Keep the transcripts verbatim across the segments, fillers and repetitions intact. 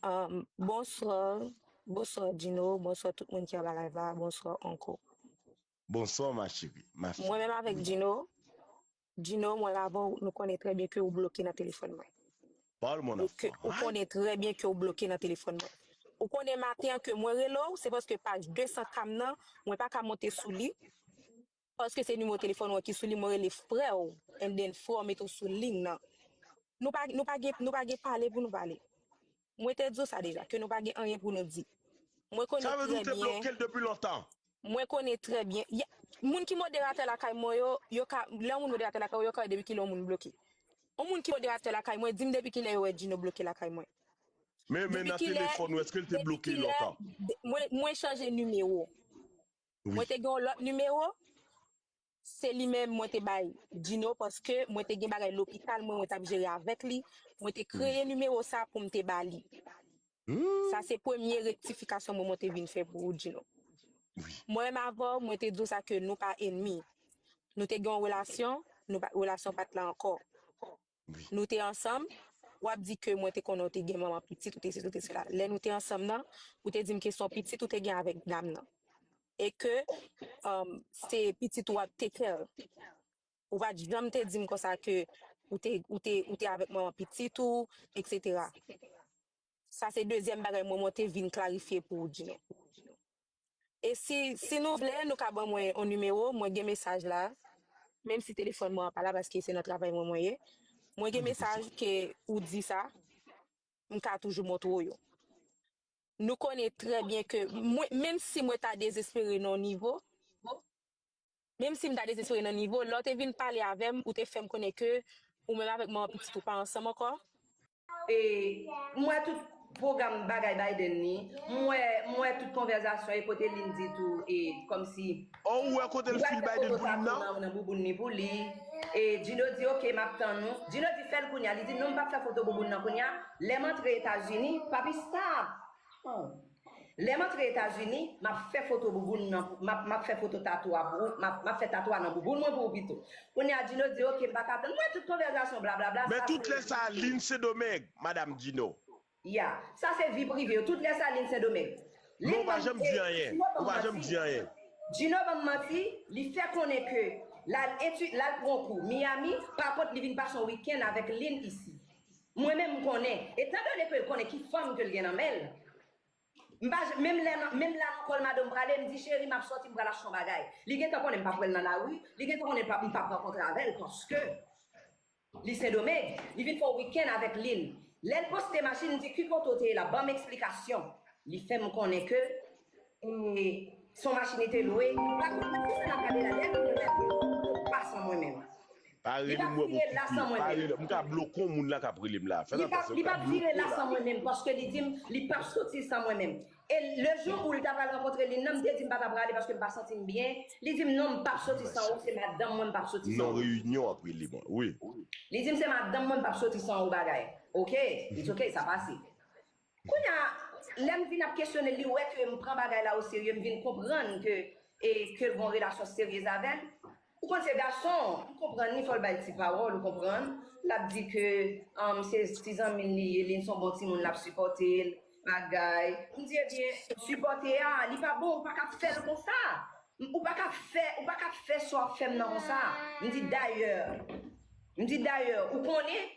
Um, bonswa, bonswa Djino, bonswa tout moun ki anba live la, bonswa Onko. Bonswa ma chérie, ma fille. Mwen menm avèk Djino, Djino, mwen la avè w, nou konnen trè byen ke ou bloke nan telefòn mwen. Parle mon Ke enfant. ou konnen trè byen ke ou bloke nan telefòn mwen. Ou konnen maten an ke mwen rele w, se paske paj de san K m nan, mwen pa ka monte sou li. Paske se nimewo telefòn ou an ki sou li, mwen rele frè w, and then frè w mete w sou liy nan. Nou pa, nou pa gen, nou pa gen pale pou nou pale. Mwen te di w sa deja, ke nou pa gen anyen pou nou di. Mwen konnen Sa vle di trè ou te byen, bloke l depi lontan. mwen konnen trè byen. Ya, moun ki moderatè lakay mwen yo, yo ka, lè yon moun moderatè lakay ou, yo ka wè depi kilè yon moun bloke. Yon moun ki moderatè lakay mwen, di m depi kilè yo wè Djino bloke lakay mwen. Men, men Depi nan kilè, telefòn ou, èske l te depi bloke kilè, lontan? de- mwen, mwen chanje nimewo. Wi. Mwen te gen yon lòt nimewo. Se li menm mwen te bay Djino paske mwen te gen bagay lopital mwen, mwen t ap jere avèk li. Mwen te kreye nimewo sa pou m te ba li. Hmm. Sa se premye rektifikasyon mwen, mwen te vin fè pou ou, Djino. Wi. Mwen menm avè w, mwen te di w sa ke nou pa enmi. Nou te gen yon relasyon, nou pa, relasyon pa t la ankò. Wi. Nou te ansanm, w ap di ke mwen te konnen w te gen manman pitit, ou te sesi, ou te sela. Lè nou te ansanm nan, ou te di m ke se yon pitit ou te gen avèk dam nan. E ke um, se pitit ou ap take care. Ou pa t janm te di m konsa ke ou te, ou te, ou te avèk manman pitit ou, et cetera. Sa se dezyèm bagay mwen, mwen te vin klarifye pou ou, Djino. E si, si nou vle, nou ka ban mwen yon nimewo, mwen gen mesaj la. Menm si telefòn mwen an pa la, paske se nan travay mwen mwen ye. Mwen gen mesaj ke ou di sa, m ka toujou montre w yo. Nou konnen trè byen ke mwen, menm si mwen ta dezespere nan yon nivo, menm si m ta dezespere nan nivo, lè w te vin pale avè m, ou te fè m konnen ke ou menm avèk manman pitit ou pa ansanm ankò. E m wè tout pwogram bagay Biden ni, m wè, m wè tout konvèzasyon e kote Lynn di tou, e kòmsi Oh, ou wè kote l li pral fil fè Biden foto pou Lynn tatou nan? Nan, nan bouboun ni pou li. E Djino di, "Ok, m ap tann ou." Djino di, "Fè l kounye a." Li di, "Non, m p ap fè foto bouboun nan kounye a. Lè m antre Etazini, papi, stop. Lè m antre Etazini, m ap fè foto bouboun nan, m ap, m ap fè foto tatou a pou ou, m ap, m ap fè tatou a nan bouboun mwen pou ou pito." Kounye a, Djino di, "Ok, m pa ka tann." M wè tout konvèzasyon, blablabla. Men Sa tout se lè sa, Lynn Sendomeng, Madanm Djino. Ya, sa se vi prive yo. Tout lè sa, Lynn Sendomeng. Men ou pa janm di anyen. Ou pa janm di anyen. Djino ban m manti, li fè konnen ke l al eti-, l al pran kou Miami, pa kont li vin pase yon wikenn avèk Lynn isi. Mwen menm m konnen, etandone ke l konnen ki fanm ke l gen nan men l, m pa j-, menm lè nan, menm la nan kòl madanm prale, m di, "Cheri, m ap sòti, m pral achte yon bagay." Li gentan konnen m p ap wè l nan lari, li gentan konnen m p ap, m p ap rankontre avè l, paske li Sendomeng, li vin fè yon wikenn avèk Lynn. Lè l poste machin, m di, "Ki kote w te ye la? Ban m eksplikasyon." Li fè m konnen ke, e, se yon machin li te lwe. Pa konn si se nan gade la, lè l vin wè m, pa san mwen menm. Pa Li rele pa m, mwen vire la san okipe. mwen Pa menm. Rele m. M ka bloke yon moun la k ap rele m la. Fè Li pa, atansyon, li m ka pa vire bloke la la. San mwen menm, paske li di m, li p ap soti san mwen menm. E le jou ou l ta pral rankontre Lynn nan, m te di m pa t ap prale paske m pa santi m byen. Li di m, "Non, m p ap soti san ou, se madanm mwen, m p ap soti san Non, ou." reyinyon ap rele mwen, wi. Li di m, "Se madanm mwen, m p ap soti san ou, bagay." Ok, it's ok, sa pase. Kounye a, lè m vin ap kesyone l, li wè ke m pran bagay la oserye, m vin konprann ke, e, ke l gen yon relasyon seryez avè l. Ou konn se gason, m konprann li, fò l bay ti pawòl, ou konprann. L ap di ke, um, se ti zanmi l li ye, li se yon bon timoun, l ap sipòte l, bagay. M di, ebyen, sipòte a, li pa bon, ou pa ka fè l konsa. Ou pa ka fè, ou pa ka fè sa w ap fè m nan konsa. M di, dayè, m di, dayè, ou konnen,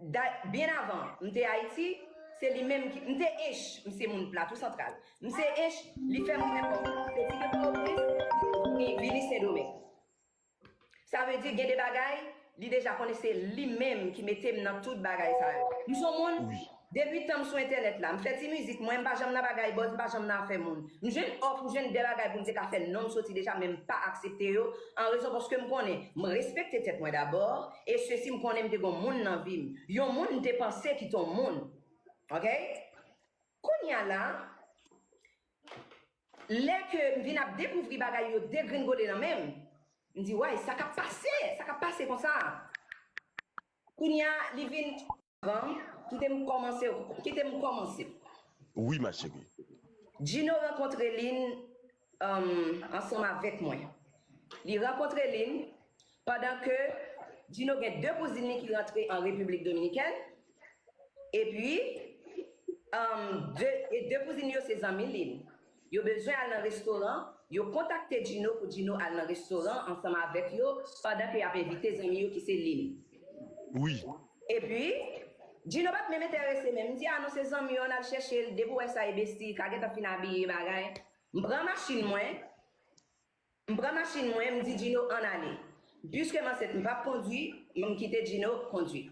Da, byen avan m te Ayiti, se li menm ki, m te Ench, m se moun Plato Santral. M se Ench, li fè m fè Pòtoprens, li te Pòtoprens, vini, vini Sendomeng. Sa vle di, gen de bagay, li deja konnen se li menm ki mete m nan tout bagay sa yo. M se yon moun, depi tan m sou entènèt la, m fè ti mizik mwen, m pa janm nan bagay buzz, m pa janm nan afè moun. M jwenn òf, m jwenn de bagay pou m te ka fè non m soti deja, men m pa aksepte yo, an rezon paske m konnen, m respekte tèt mwen dabò, e sesi m konnen m te gon moun nan vi m. Yon moun m te panse ki t on moun. Ok? Kounye a la, lè ke m vin ap dekouvri bagay yo degringole nan men m, m di, way, sa k ap pase? Sa k ap pase konsa? Kounye a, li vin avan, kite m kòmanse, kite m kòmanse. Wi, ma chérie. Djino rankontre Lynn, um, ansanm avèk mwen. Li rankontre Lynn pandan ke Djino gen de kouzin li ki rantre an Repiblik Dominikèn. Epi, um, de, e de kouzin yo se zanmi Lynn. Yo bezwen al nan restoran, yo kontakte Gino pou Gino al nan restoran ansanm avèk yo pandan ke y ap envite zanmi yo ki se Lynn. Wi. Epi, Gino pa t menm enterese menm. M di, "A non, se zanmi yo, ann al chèche l, depi w wè sa e besti, ka gentan fin abiye bagay." M pran machin mwen, M pran machin mwen, m di Gino ann ale. Piske m ansent, m p ap kondwi, m kite Gino kondwi.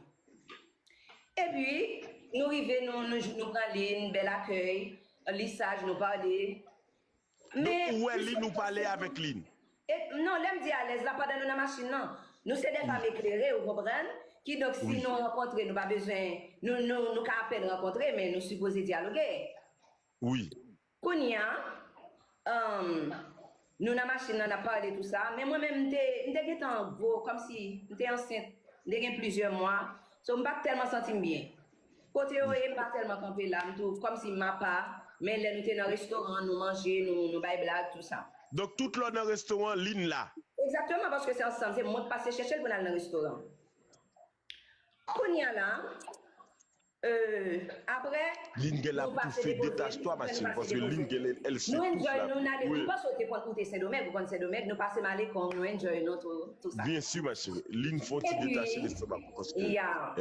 Epi, nou rive, nou, nou, nou pran Lynn, bèl akèy, li saj, nou pale. Donk, ou wè Lynn, ou pale avèk Lynn? E, non, lè m di alèz la, pandan nou nan machin nan, nou se de fanm eklere, ou konprann? Kidonk, si nou rankontre, nou pa bezwen, nou, nou, nou ka apèn rankontre, men nou sipoze dyaloge. Wi. Kounye a, um, nou nan machin nan, n ap pale tou sa, men mwen menm, m te, m te gentan gwo, kòmsi m te ansent, m te gen plizyè mwa, so m pa t tèlman santi m byen. Kote yo ye, m pa tèlman kanpe la, m tou, kòmsi m apa, men lè nou te nan restoran, nou manje, nou, nou bay blag, tou sa. Donk, tout lè w nan restoran, Lynn la? Egzakteman, paske se ansanm, se mwen k pase chèche l pou n al nan restoran. Kounye a la, euh, apre, Lynn gen la pou tou fè detach twa, ma chérie, paske Lynn gen lè, elle se touche la. Nou enjoy, nou, n ale, m panse w te konn, ou te Sendomeng, ou konn Sendomeng, nou pase Malecon, nou enjoy, nou tou, tou sa. Bien sûr, ma chérie. Lynn fè yon ti detache lestomak ou, paske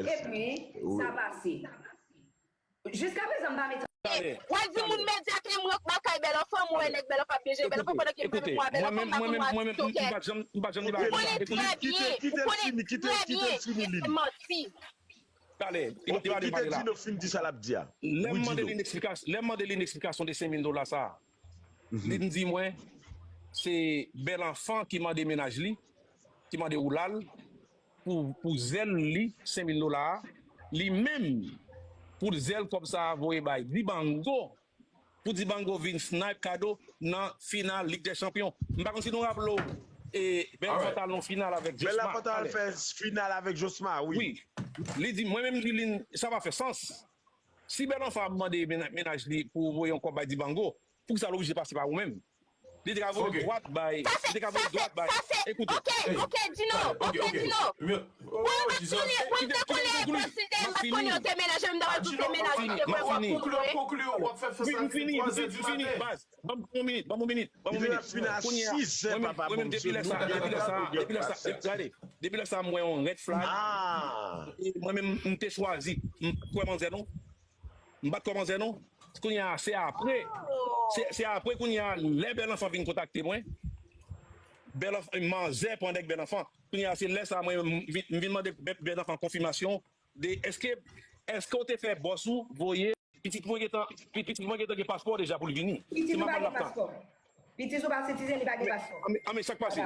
epi, sa pase. Jiskaprezan, m pa met. W ap di moun medya ke m rank lakay Bèl Anfan, m wè nèg Bèl Anfan ap byen jere Bèl Anfan pandan ke m pa konn wè Bèl Anfan, m pa konn wè tout, oke? Ou konnen trè byen, ou konnen trè byen, se manti. Talè, kite Dino fin di sa l ap di a. Lè m mande li yon eksplikasyon, lè m mande li yon eksplikasyon de senk mil dola sa a, li di mwen, se Bèl Anfan ki mande mennaj li, ki mande Oulal, pou, pou zèl li, senk mil dola a, li menm, pou zèl kòb sa a voye bay Dibango, pou Dibango vin snipe kado nan final Lig dè Chanpyon. M pa konn si nou raple w, e, Bèl Anfan t al nan final avèk Josma. Bèl Anfan t al fè final avèk Josma, wi. Wi. Li di, mwen menm, m di li, sa pa fè sans. Si Bèl Anfan ap mande mennaj li pou voye yon kòb bay Dibango, poukisa l oblije pase pa ou menm? Li te ka voye dwat bay, li te ka voye dwat bay. Ekoute. Oke, oke, Dino, oke, Dino. Mwen m ap tounen, mwen m t ap konnen, mwen si l te, mwen t konnen yo te mennaj, mwen m t ap di se mennaj li te vre, w ap konkli, w ap fè fè sa. M fini, m fini, m fini, baz. Ban m yon minit, ban m yon minit, ban m yon minit. Kounye a, mwen menm, mwen menm depi lè sa, depi lè sa, depi lè sa, gade, depi lè sa m wè yon red flag. E mwen menm, m te chwazi, m kwè manzè non. M pa t kwè manzè non. Kounye a, se apre, se, se apre kounye a, lè Bèl Anfan vin kontakte mwen, Bèl Anfan, manzè pran nèg Bèl Anfan. Kounye a, se lè sa a mwen, m vin, m vin mande Bèl Anfan konfimasyon de, èske, èske w te fè bòs ou voye pitit mwen gentan, pitit mwen gentan gen paspò deja pou l vini. Pitit ou pa gen paspò. Pitit ou pa sitizen, li pa gen paspò. Anben, sa k pase?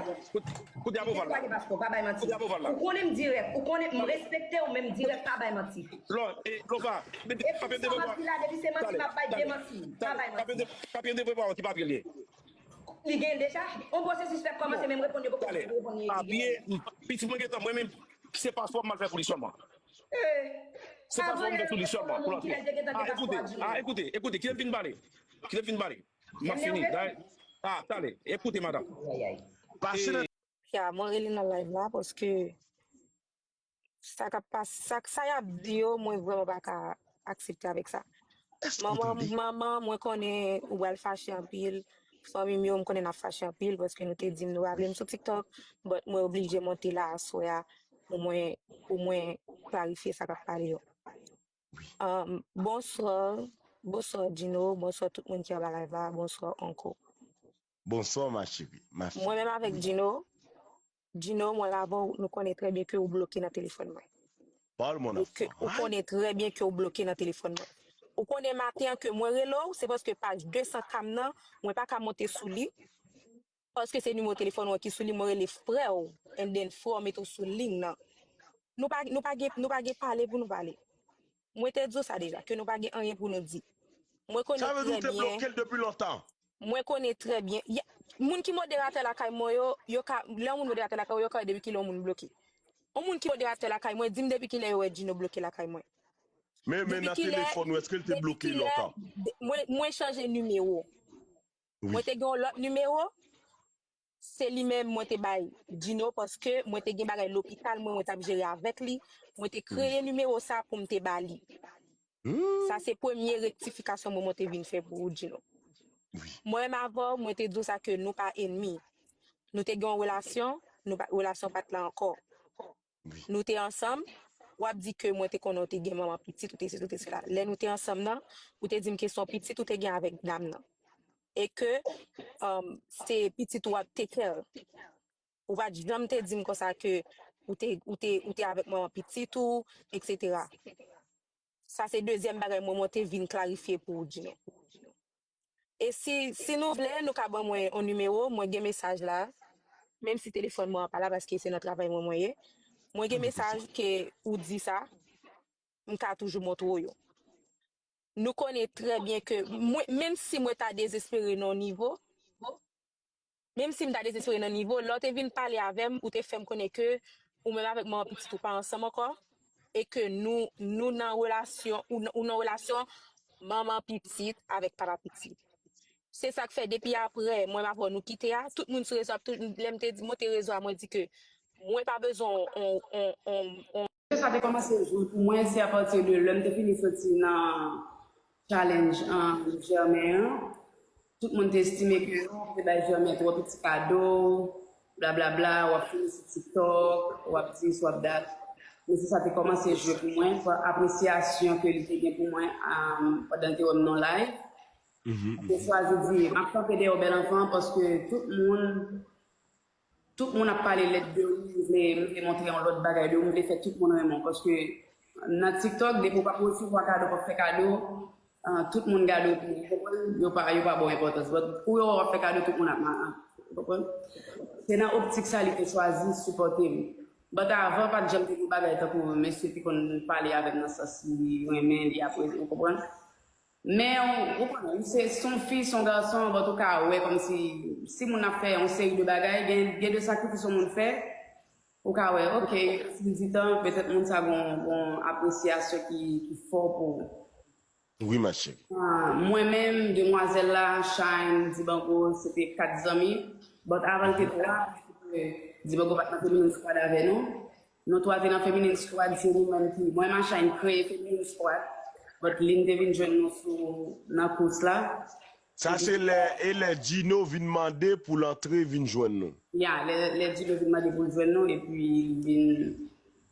Kote a pou val la? Pitit ou pa gen paspò, pa bay manti. Kote a pou val la? Ou konnen m dirèk, ou konnen m respekte w, men m dirèk, pa bay manti. Lò, e, Lopa, papye m te voye pou ou. E tout sa m ap di la, depi se manti m ap bay, demanti. Pa bay manti. Papye m te voye pou ou, ki papye l ye? Li gen deja. Yon pwosesis fèk kòmanse, men m reponn yo poko reponn li. Papye, pitit mwen gentan, mwen menm, se paspò m al fè pou li sèlman. Se paspò m fè sou li sèlman, pou l antre. A, ekoute, a, ekoute, ekoute, kite m fin pale. Kite m fin pale. M ap fini. A, talè. Ekoute, madanm. Pase nan. Ya, mwen rele nan live la paske sa k ap pase, sa, sa y ap di yo, mwen vrèman pa ka aksepte avèk sa. Manman, manman, mwen konnen ou pral fache anpil. Fanmi m yo, m konnen n ap fache anpil paske nou te di m nou pa vle m sou TikTok. But mwen oblije monte la aswè a pou mwen, pou mwen klarifye sa k ap pale yo. Um, bonswa, bonswa Djino, bonswa tout moun ki anba live la, bonswa Onko. Bonswa ma chérie, ma fille. Mwen menm avèk Djino, Djino, mwen l avè w, nou konnen trè byen ke w bloke nan telefòn mwen. Parle mon enfant. Ou konnen trè byen ke w bloke nan telefòn mwen. Ou konnen maten an ke mwen rele w, se paske paj de san K m nan, mwen pa ka monte sou li. Paske se nimewo telefòn ou an ki sou li, mwen rele frè w, and then frè w mete w sou liy nan. Nou pa, nou pa gen, nou pa gen pale pou nou pale. Mwen te di w sa deja, ke nou pa gen anyen pou nou di. Mwen konnen trè byen. Sa vle di w te bloke l depi lontan? Mwen konnen trè byen. Moun ki moderatè lakay mwen yo, yo ka, lè yon moun moderatè lakay ou, yo ka wè depi kilè yon moun bloke. Yon moun ki moderatè lakay mwen, di m depi kilè yo wè Djino bloke lakay mwen. Men, men nan telefòn ou, èske l te bloke lontan? Mwen, mwen chanje nimewo. Mwen te gen yon lòt nimewo. Se li menm mwen te bay Djino paske mwen te gen bagay lopital mwen, mwen t ap jere avèk li. Mwen te kreye nimewo sa pou m te ba li. Sa se premye rektifikasyon mwen mwen te vin fè pou ou, Djino. Mwen menm avè w, mwen te di w sa ke nou pa enmi. Nou te gen yon relasyon, nou pa, relasyon pa t la ankò. Nou te ansanm, w ap di ke mwen te konnen w te gen manman pitit, ou te sesi, ou te sela. Lè nou te ansanm nan, ou te di m ke se yon pitit ou te gen avèk dam nan. E ke um, se pitit ou ap take care. Ou pa t janm te di m konsa ke ou te, ou te, ou te avèk manman pitit ou, et cetera. Sa se dezyèm bagay mwen, mwen te vin klarifye pou ou, Djino. E si, si nou vle, nou ka ban mwen yon nimewo, mwen gen mesaj la. Menm si telefòn mwen an pa la, paske se nan travay mwen mwen ye. Mwen gen mesaj ke ou di sa, m ka toujou montre w yo. Nou konnen trè byen ke, mwen, menm si mwen ta dezespere nan yon nivo, menm si m ta dezespere nan nivo, lè w te vin pale avè m, ou te fè m konnen ke ou menm avèk manman pitit ou pa ansanm ankò, e ke nou, nou nan relasyon, ou, ou nan relasyon manman pitit avèk papa pitit. Se sa k fè depi apre, mwen avè w nou kite a, tout moun sou rezo ap, tout, lè m te di, monte rezo a, mwen di ke mwen pa bezwen on, on, on, on, on, Sa te kòmanse jwe pou mwen, se apati de lè m te fini soti nan challenge an Germain an. Tout moun te estime ke oh, m te bay Germain twòp ti kado, blablabla, w ap fini sou TikTok, w ap dis, w ap dat. Men se sa te kòmanse jwe pou mwen, pa apresyasyon ke li te gen pou mwen um, pandan l te wè m nan live. M te chwazi di, m ap kanpe dèyè w bèl anfan paske tout moun Tout moun ap pale lèd de ou, m vle, m vle montre yon lòt bagay de ou, m vle fè tout moun renmen w. Paske nan TikTok, depi w p ap resevwa kado, w p ap fè kado, ah, tout moun gade w pou ou konprann, yo pa, yo pa ba w enpòtans. But kou yo wè w ap fè kado, tout moun ap, ap, ap, ou konprann? Se nan optik sa li te chwazi sipòte m. But avan, pa t janm te gen bagay tankou mesye te konn pale avè m nan sans li renmen, li apresye, ou konprann? Men ou konnen, se son fi, son gason, but ou ka wè kòmsi si moun ap fè yon seri de bagay, gen, gen de sakrifis yon moun fè, ou ka wè, ok, si li di tan, petèt moun sa gon, gon apresyasyon ki, ki fò pou ou. Wi, ma chérie. Ah, mwen menm, demwazèl la, Shine, Dibango, se te kat zanmi, but avan l te twa, paske Dibango pa t nan Feminine Squad avè nou. Nou twa te nan Feminine Squad, se nou menm ki, mwen, Machine, kreye Feminine Squad. But Lynn te vin jwenn nou sou, nan kous la. Sa se lè, e lè Djino vin mande pou l antre vin jwenn nou. Ya, lè, lè Djino vin mande pou l jwenn nou, epi li vin,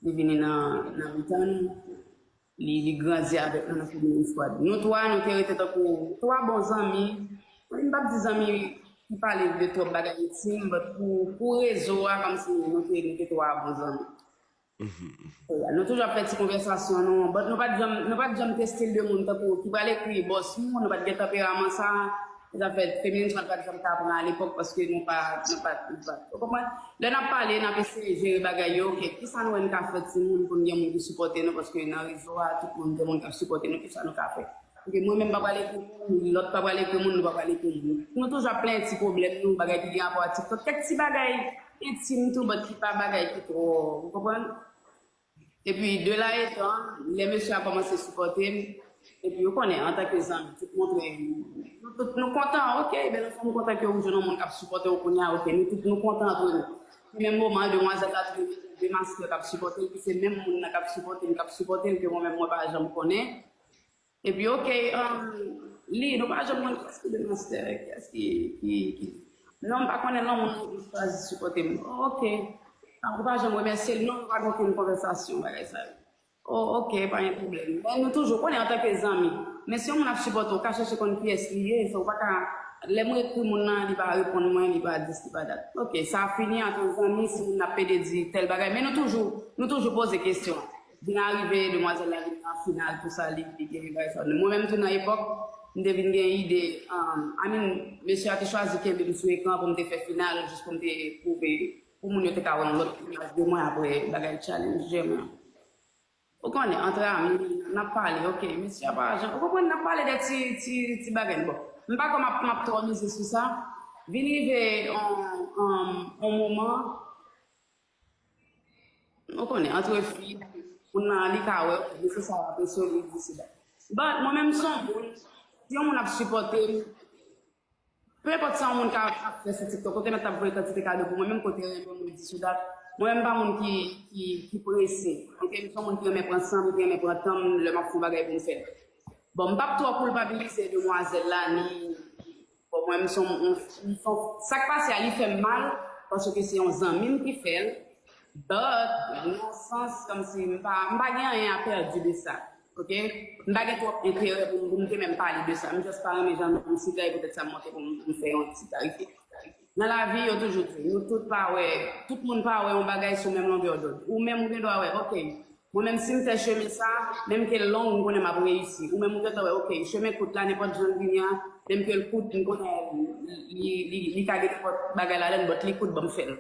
li vini nan, nan mitan nou. Li, li grandi avèk nou nan Feminine Squad. Nou twa, nou te rete tankou twa bon zanmi. M p ap di zanmi ki pale de twòp bagay entim, but pou, pou rezo a, kòmsi nou te, nou te twa bon zanmi. Nou toujou ap fè ti konvèsasyon nou, but nou pa t janm, nou pa t janm te stil de moun tankou ki pral ekri bòs nou, nou pa t gen tanperaman sa. Se sa fè Feminine Squad pa t janm ta pran alepòk paske nou pa, nou pa, nou pa, ou konprann? Lè n ap pale, n ap eseye jere bagay yo, ok, kisa nou menm ka fè timoun pou n gen moun ki sipòte nou, paske nan rezo a, tout moun gen moun k ap sipòte nou, kisa nou ka fè? Ok, mwen menm m pa pral ekri moun, lòt pa pral ekri moun, nou pa pral ekri moun. Nou toujou ap plenyen ti pwoblèm nou, bagay ki gen rapò ak TikTok, kèk ti bagay entim tou, but ki pa bagay ki twò, ou konprann? Epi, de la etan, lè mesye a kòmanse sipòte m, epi ou konnen, antanke zanmi, tout montre, nou tout nou kontan, ok, bèl anfan, m kontan ke ou jwenn yon moun k ap sipòte w kounye a, ok, nou tout nou kontan antre nou. Nan menm moman, demwazèl la tou, de mastè k ap sipòte l, ki se menm moun nan k ap sipòte m, k ap sipòte l, ke mwen menm mwen pa janm konnen. Epi, ok, um, li, nou pa janm konn kiyès ki de mastè, kiyès ki, ki, ki. Non, m pa konnen non, moun nan ki chwazi sipòte m. Oh, ok. Tankou pa janm remèsye l, non, nou pa gen okenn konvèsasyon, bagay sa yo. Oh, ok, pa gen pwoblèm. Men nou toujou konnen antanke zanmi. Men si yon moun ap sipòte w, ou ka chèche konn kiyès li ye, so ou pa ka, lè mwen ekri moun nan, li pa reponn mwen, li pa dis, li pa dat. Ok, sa fini antan zanmi, si moun nan ap pede di tèl bagay, men nou toujou, nou toujou poze kesyon. Vin arive, demwazèl la vin nan final, tou sa, li, li gen bagay sa. Mwen menm tou nan epòk, m te vin gen ide, um, I mean, mesye a te chwazi kenbe m sou ekran pou m te fè final, jis pou m te pwouve, pou moun yo te ka wè yon lòt imaj de mwen apre bagay challenge mwen. Ou konnen, antre ami, n ap pale, ok, mesye a pa jan, ou konprann, n ap pale de ti, ti, ti bagay, bon. M pa kwè m ap, m ap twò mize sou sa. Vin rive on, on, on moman, Ou konnen, antre fi, moun nan li ka wè, li se sa w ap eseye, li di se dat. But, mwen menm se yon moun, si yon moun ap sipòte m, pe enpòt sa yon moun ka ap fè sou TikTok, kote mèt ap voye kantite kado pou mwen, menm kote renmen moun di sou dat, mwen menm pa moun ki, ki, ki prese. Ok, m se yon moun ki renmen pran san m, ki renmen pran tan m, lè m ap fè yon bagay pou m fè l. Bon, m p ap twò koulpabilize demwazèl la, ni, bon, mwen, m son, m, m son, sa k pase a, li fè m mal, paske se yon zanmi m ki fè l, but, nan yon sans, kòmsi m pa, m pa gen anyen a pèdi de sa, ok? M pa gen twòp enterè pou m, pou m te menm pale de sa, m just pa renmen jan m sitwaye, poutèt sa m monte pou m, pou m fè yon ti klarifye. Nan lavi, yo toujou di, nou tout pa wè, tout moun pa wè yon bagay sou menm longè dòd. Ou menm, ou gen dwa wè, ok, mwen menm, si m fè chemen sa, menm ke l long, m konnen m ap reyisi. Ou menm, ou gentan wè, ok, chemen kout la, nenpòt jan l vini an, menm ke l kout, m konnen li, li, li ka gen nenpòt bagay ladan l, but li kout, ban m fè l.